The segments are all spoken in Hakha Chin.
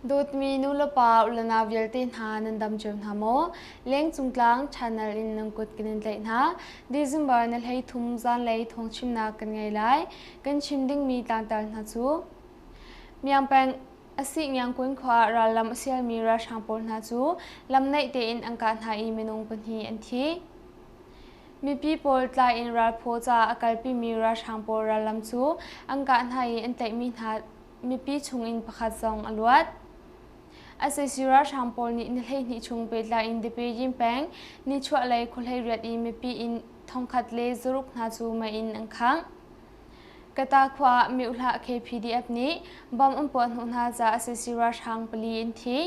Dawtmi nulepa ulenau vialte hna nan dam cio hna maw? Lengcung tlang channel in nan kut kan in tlaih hna. December ni 13 zanlei thawngchimnak kan ngei lai. Kan chim dingmi tlangtar hna cu Miangpeng Asih Ngiangkun khua ah rallam a sialmi ralhrang pawl hna cu lam naih tein an kah hna i minung pahnih an thi. Mipi pawl tlai in ralphaw caah a kalpimi ralhrang pawl rallam cu an kah hna i an tlaihmi hna mipi chungin pakhat zong a luat. Sac ralhrang pawl nih ni 12 chung pehtlai in Dipejin peng nichuahlei khuahleiriat i mipi inn thongkhat le zaruk hna cu mei in an khangh. Kata khua ah Myohlah KPDF nih bomb an puah hnawh hna caah sac ralhrang pali an thi.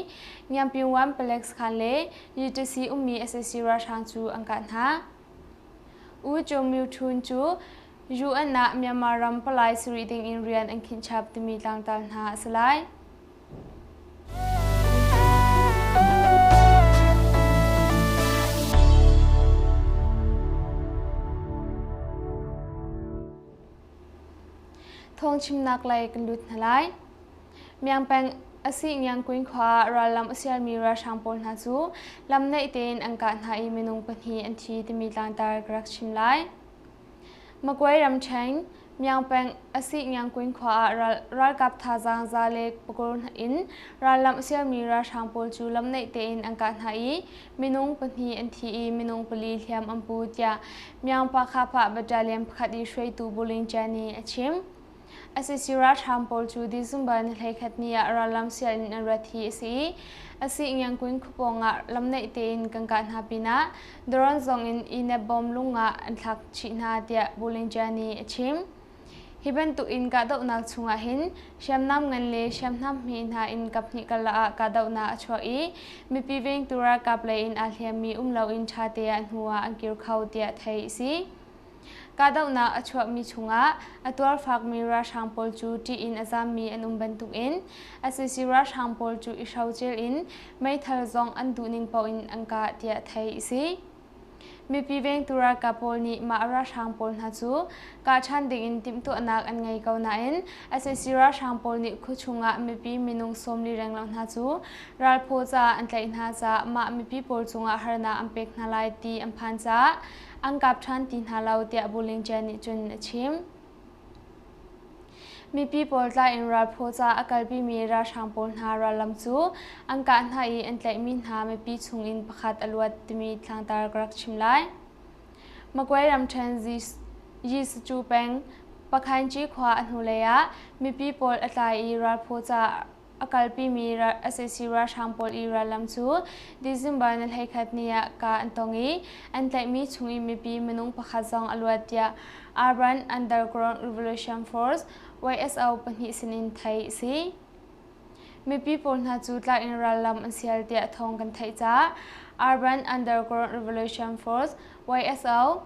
Ngiampingwan palek sakhan le UTC ummi sac ralhrang cu an kah hna. U Kyaw Myo Htun cu UN ah Myanmar ram palai si rih ding in rian an khinh chap timi tlangtar hna a si lai. Thawngchimnak lei kan lut hna lai. Miangpeng Asih Ngiangkuin khua ah rallam a sialmi ralhrang pawl hna cu lam naih tein an kah hna i minung pahnih an thi timi tlangtar ka rak chim lai. Magway ramṭhen, Myaungpeng Asih Ngiangkuin khua ah ralkap thazaang za le pakul in rallam a sialmi ralhrang pawl cu lam naih tein an kah hna i minung pahnih an thi i minung pali hliam an pu tiah Myaungpakhaphah Battalion pakhat i hruaitu Buling Cia nih a chim. Sac ralhrang pawl cu December ni 11 ni ah rallam sial in an rat hi a si i Asih Ngiangkun khuapawng ah lamnaih tein kan kah hna pinah drone zong in i-nep bom lung ah an thlak chih hna tiah Bulingja nih a chim. Hi bantuk in kahdohnak chungah hin hriamnam ngan le hriamnam hme hna in kaphnih karlak ah kahdohnak a chuak i mipi vengtu ralkap lei in aa hliammi um loin ṭha te ah hnu ah an kir kho tiah theih a si. Kahdohnak a chuahmi chungah a tuarfakmi ralhrang pawl cu ṭih in a zammi an um bantukin sac ralhrang pawl cu i hrocel in meithal zong an duhning paoh in an kah tiah theih a si. Mipi vengtu ralkap pawl nih mah ralhrang pawl hna cu kah ṭhan dingin timhtuahnak an ngei ko nain sac ralhrang pawl nih khuachung ah mipi minung 40 renglo hna cu ralphaw caah an tlaih hna caah mah mipi pawl cungah harnak an pek hna lai ti an phan caah an kap ṭhan ti hna lo tiah Buling Cia nih cun a chim. Mipi pawl tlai in ralphaw ca a kalpimi ralhrang pawl hna rallam cu an kah hna i an tlaihmi hna mipi chungin pakhat a luat timi thlangtar ka rak chim lai. Magway ramṭhen Yisacu peng Pakhaingci khua a hnulei ah mipi pawl a tlai i ralphaw ca a kalpimi sac ralhrang pawl i rallam cu December ni 11 ni ah ka an tong i an tlaihmi chung i mipi minung pakhat zong a luat tiah Urban Underground Revolution Force YSO pahnih sinin theih a si. Mipi pawl hna cu tlak in rallam an sial tiah thawng kan theih caah Urban Underground Revolution Force YSO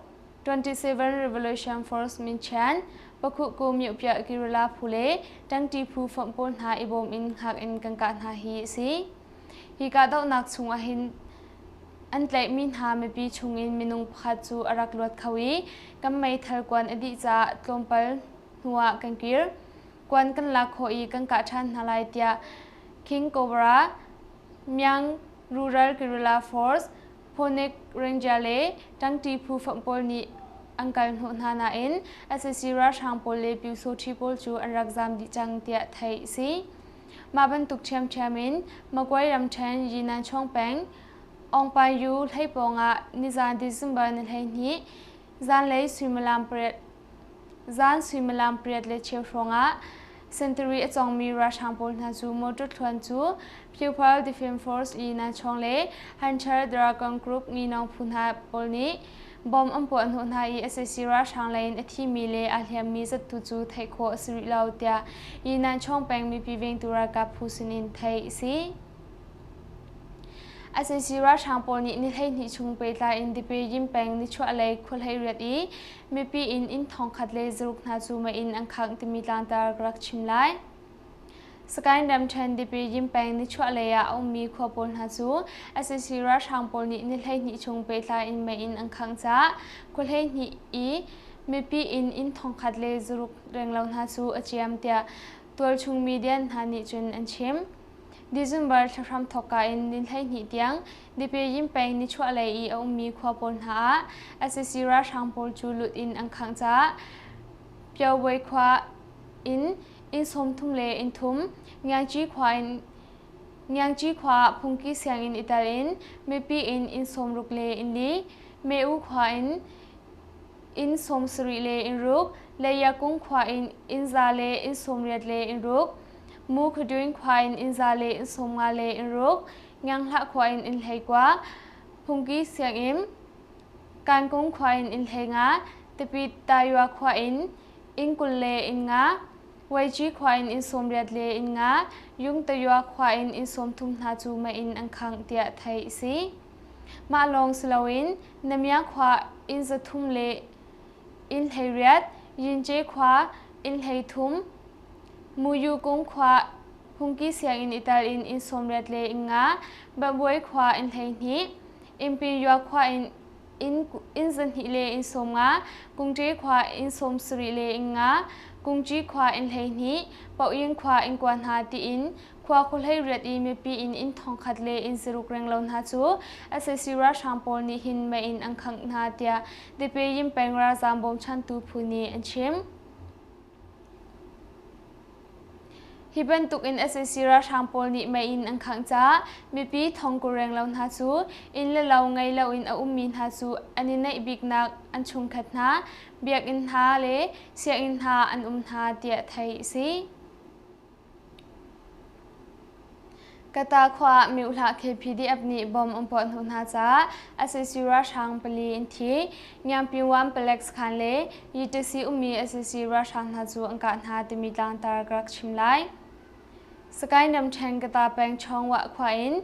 27 Revolution Force Minchan, Pakhuhku Myohpiah Guerrilla phu le ṭangṭi phu fonh pawl hna i bawm in hngak in kan kah hna hi a si. Hi kahdohnak chung ahhin an tlaihmi hna mipi chungin minung pakhat cu a rak luat kho i kan meithal kuan a dih caah tlawmpal hnuah kan kir. Kuan kan lak khawh i kan kah ṭhan hna lai tiah King Cobra, Myang Rural Guerrilla Force, Phonik Ranger le ṭangṭi phu fonh pawl nih an kal hnawh hna nain sac ralhrang pawl le Pyusawṭhi pawl cu an rak zaam dih cang tiah theih a si. Mah bantuk ṭhiamṭhiam in Magway ramṭhen Yinanchawng peng Aungpanyu hlei pawngah nizaan December ni 12 zanlei suimilam pariat Zan suimilam pariat le cheu hrawngah sentari a cawngmi ralhrang pawl hna cu motor thluan cu People Defence Force i Nanchong le Hunter Dragon Group nginawng phu hna pawl nih bomb an puah hnawh hna i sac ralhrang lei in a thimi le aa hliammi zattu cu theih khawh a si rih lo tiah Yinanchong peng mipi vengtu ralkap phu sinin theih a si. Sac ralhrang pawl nih ni 12 chung pehtlai in Dipejin peng nichuahlei khuahleiriat i mipi inn inn thongkhat le zaruk hna cu mei in an khangh timi tlangtar ka rak chim lai. Sagaing ramṭhen Dipejin peng nichuahlei ah a ummi khua pawl hna cu sac ralhrang pawl nih ni 12 chung pehtlai in mei in an khangh caah khua 12 i mipi inn inn thongkhat le zaruk renglo hna cu a ciam tiah tualchung media hna nih cun an chim. December thla hramthawk ka in ni 12 tiang Dipayim peng nichuahlei i a ummi khua pawl hna ah sac ralhrang pawl cu lut in an khangh caah Pyawbwe khua in inn 30 le inn thum, Ngiangci khua in Ngiangci khua ah phungki sianginn i tel in mipi in inn 60 le inn li, Meu khua in inn 70 le inn ruk, Leiyakung khua in inn za le inn 80 le inn ruk, Mu Khuduin khua in inn za le inn 50 le inn ruk, Ngianghlah khua in inn 19, Phungki sianginn, Kankung khua in inn 15, Tipi Tayua khua in inn 20 le inn nga, Waici khua in inn 80 le inn nga, Yungtayua khua in inn 30 hna cu mei in an khangh tiah theih a si. Mah lawng si loin Namia khua inn 300 le inn 18, Yince khua inn 33, Muyukung khua Phungki sianginn i tel in inn 80 le inn nga, Babuai khua inn 12, Innpin khua in inn 200 le inn 50, Kungṭe khua inn 70 le inn nga, Kungci khua inn 12, Paoyin khua inn kua hna tiin khua khuahlei riat i mipi inn inn 1000 le inn 6 renglo hna cu sac ralhrang pawl nih hin mei in an khangh hna tiah Dipayim peng ralzaam bawmchantu phu nih an chim. Hi bantuk in sac ralhrang pawl nih mei in an khangh caah mipi thongkur renglo hna cu inn le lo ngei loin a ummi hna cu an i neih biknak an chungkhat hna, biakinn hna le sianginn hna an um hna tiah theih a si. Kata khua ah Myohlah KPDF nih bom an puah hnawh hna caah sac ralhrang pali an thi. Ngiangpingwan palek sakhan le UTC ummi sac ralhrang hna cu an kah hna timi tlangtar ka rak chim lai. Sakae ramṭhen Kata peng Chawngwah khua in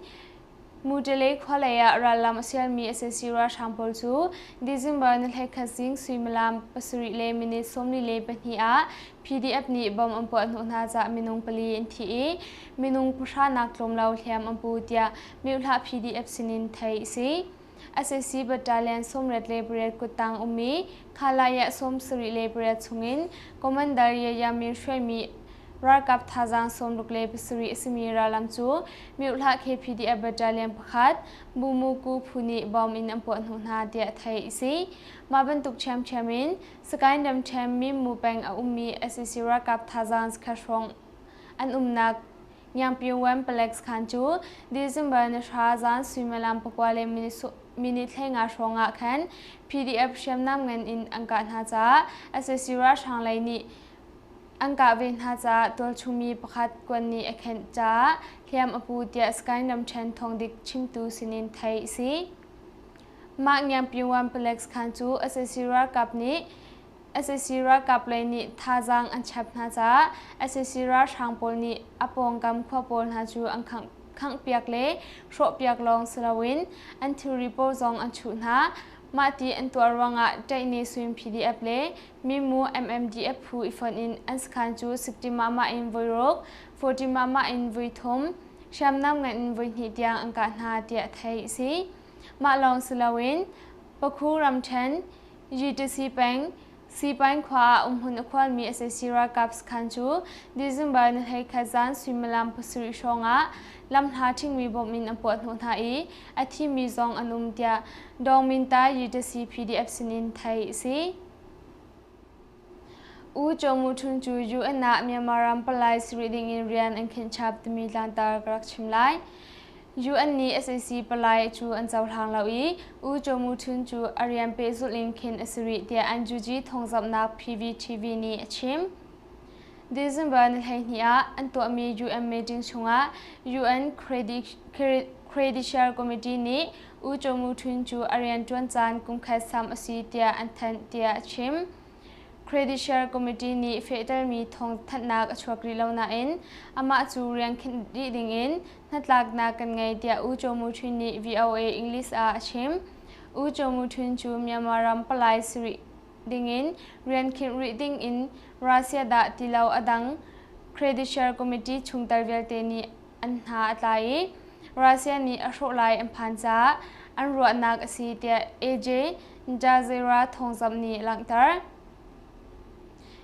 Mutale khua lei ah rallam a sialmi sac ralhrang pawl cu December ni 21 zing suimilam 7 le minute 42 ah PDF nih bom an puah hnawh hna caah minung pali an thi i minung pahra nak tlawm lo hliam an pu tiah Myohlah PDF sinin theih a si. Sac Battalion 88 kuttang ummi Khalayah 78 chungin Commander Yaya Min hruaimi Ralkap thazaang 67 a simi rallam cu Myohlah KPDF Battalion pakhat Bumuku phu nih bom in an puah hnawh hna tiah theih a si. Mah bantuk ṭhiamṭhiam in Sagaing ramṭhen Mimmu peng a ummi sac ralkap thazaang zakhat hrawng an umnak Ngiangpyuan palek sakhan cu December ni hra zan suimilam pakua le minute 15 hrawng ah khan PDF hriamnam ngan in an kah hna caah sac ralhrang lei nih An kah ve hna caah tualchungmi pakhat kuan nih a khenh caah hliam a pu tiah Sky ramṭhen thawngdik chimtu sinin theih a si. Mah Ngiangpyuan palek sakhan cu sac ralkap nih sac ralkap lei nih thazaang an chap hna caah sac ralhrang pawl nih a pawngkam khua pawl hna cu an khanghpiak le hrawhpiak lawng si loin an thilri pawl zong an chuh hna. Mahti an tuah ruangah Ṭaihni Swim PDF le Mimu MMDF phu i fonh in an sakhan cu 60 mahmah in voi ruk, 40 mahmah in voi thum, hriamnam ngan in voi hnih tiang an kah hna tiah theih a si. Mah lawng si loin Pakhu ramṭhen GTC peng Sipain khua ah umhmun a khualmi sac ralkap sakhan cu December ni 11 zan suimilam 7 hrawng ah lamhla ṭhingmi bom in an puah hnawh hna i a thimi zong an um tiah Dawngminta UTC PDF sinin theih a si. U Kyaw Mu Htun cu UN ah Myanmar ram palai si rih dingin rian an khinh chap timi tlangtar ka rak chim lai. UN nih sac palai cu an cohlang lo i U Kyaw Mu Htun cu a rian pehzulh in khin a si rih tiah NUG thawngzamhnak PVTV nih a chim. December ni 12 ah an tuahmi UN meeting chungah UN Credential Committee nih U Kyaw Mu Htun cu a rianṭuan caan kumkhat sam a si tiah an thanh tiah a chim. Credential Committee nih fehtermi thawngthanhnak a chuak rih lo nain amah cu rian khinh rih dingin hnatlaknak kan ngei tiah U Kyaw Mu Htun nih VOA English ah a chim. U Kyaw Mu Htun cu Myanmar ram palai si rih dingin rian khinh rih dingin Russia dah ti lo a dang Credential Committee chungtel vialte nih an hna a tla i Russia nih a hrawh lai an phan caah an ruahnak a si tiah AJ Jazeera thawngzamh nih a langhter.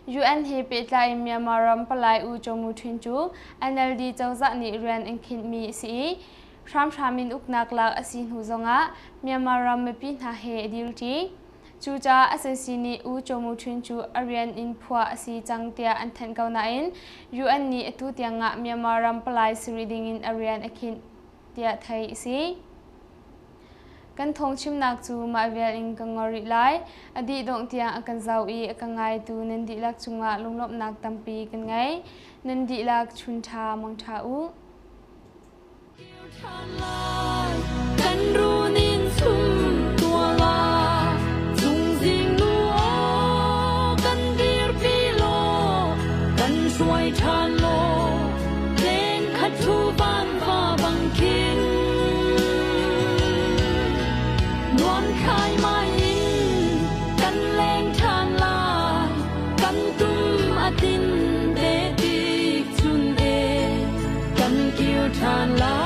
UN he pehtlai in Myanmar ram palai U Kyaw Mu Htwin cu NLD cozah nih rian an khinhmi a si i hramhram in uknak lak a si hnu zongah Myanmar ram mipi hna he a dirṭi. Cucaah sac nih U Kyaw Mu Htwin cu a rian in phuah a si cang tiah an thanh ko nain UN nih atu tiangah Myanmar ram palai si rih dingin a rian a khinh tiah theih a si. Kan thawngchimnak cu mah vial in ka ngor rih lai. A dih dongh tiang a kan zoh i a ka ngaitu nan dihlak cungah lunglawmhnak tampi kan ngei. Nan dihlak chun ṭha mang ṭha u. Kan runin sum tua la Cungzing nu aw kan dirpi law kan hruai ṭhan law Leng khat thu van va bang khin Nuam khai mai in kan leng ṭhan lai kan tum a tin te tik chun e kan kir ṭhan lai.